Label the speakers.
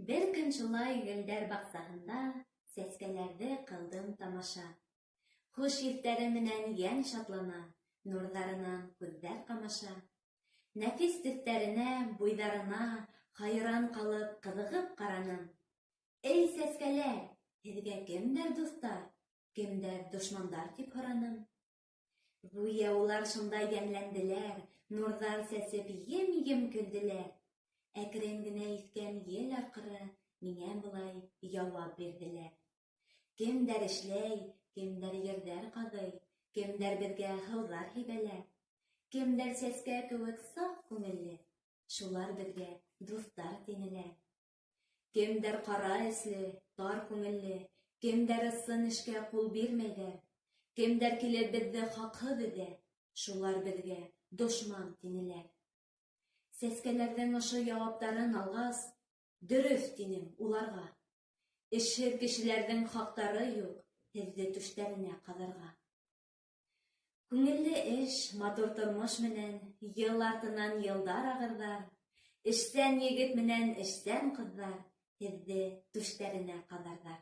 Speaker 1: Бер көн шулай гөлдәр баҡсаһында Сәскәләрҙе ҡылдым тамаша. Хуш еҫтәре менән йән шатлана, Нурҙарынан күҙҙәр ҡамаша. Нәфис төҫтәренә, буйҙарына Хайран ҡалып, ҡыҙығып ҡараным. Эй, сәскәләр, һеҙгә кемдәр дуҫтар, Кемдәр дошмандар тип һораным. Гүйә улар шунда йәнләнделәр, Нурҙар сәсеп ем-ем көлделәр. Әкрен генә иҫкән ел арҡыры Миңә былай яуап бирҙеләр. Кемдәр эшләй, кемдәр ерҙәр ҡаҙый, Кемдәр беҙгә һыуҙар һибәләр. Кемдәр сәскә кеүек саф күңелле, Шулар беҙгә дуҫтар тинеләр. Кемдәр ҡара эсле, тар күңелле, Кемдәр ысын эшкә ҡул бирмәйҙәр, Кемдәр килеп беҙҙе хаҡһыҙ өҙә, Шулар беҙгә дошман тинеләр. Сәскәләрҙең ошо яуаптарын алғас, Дөрөҫ тинем уларға. Эшһеҙ кешеләрҙең хаҡтары юҡ Һеҙҙе түштәренә ҡаҙарға. Күңелле эш, матур тормош менән Йыл артынан йылдар ағырҙар. Эшсән егет менән эшсән ҡыҙҙар Һеҙҙе түштәренә ҡаҙарҙар.